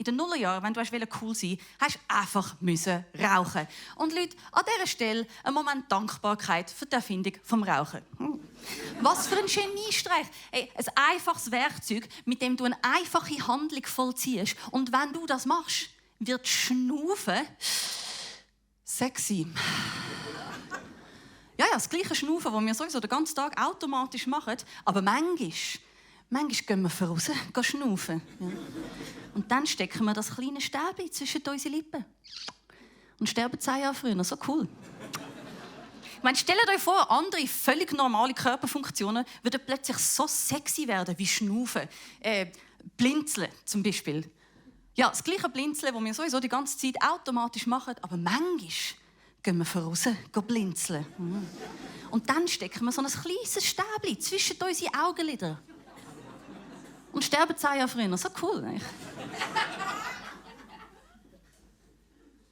in den Nullerjahren, wenn du cool sein wolltest, hast du einfach rauchen. Und Leute, an dieser Stelle ein Moment Dankbarkeit für die Erfindung vom Rauchen. Was für ein Geniestreich. Hey, ein einfaches Werkzeug, mit dem du eine einfache Handlung vollziehst. Und wenn du das machst, wird Schnaufen sexy. Ja, das gleiche Schnaufen, das wir sowieso den ganzen Tag automatisch machen, aber manchmal gehen wir voraus, gehen schnaufen. Ja. Und dann stecken wir das kleine Stäbchen zwischen unsere Lippen. Und sterben 10 Jahre früher. So cool. Ich meine, stellt euch vor, andere, völlig normale Körperfunktionen würden plötzlich so sexy werden wie Schnaufen. Blinzeln zum Beispiel. Ja, das gleiche Blinzeln, das wir sowieso die ganze Zeit automatisch machen, aber manchmal gehen wir voraus, gehen blinzeln. Und dann stecken wir so ein kleines Stäbchen zwischen unsere Augenlider. Und sterben 10 Jahre früher. So cool, nicht?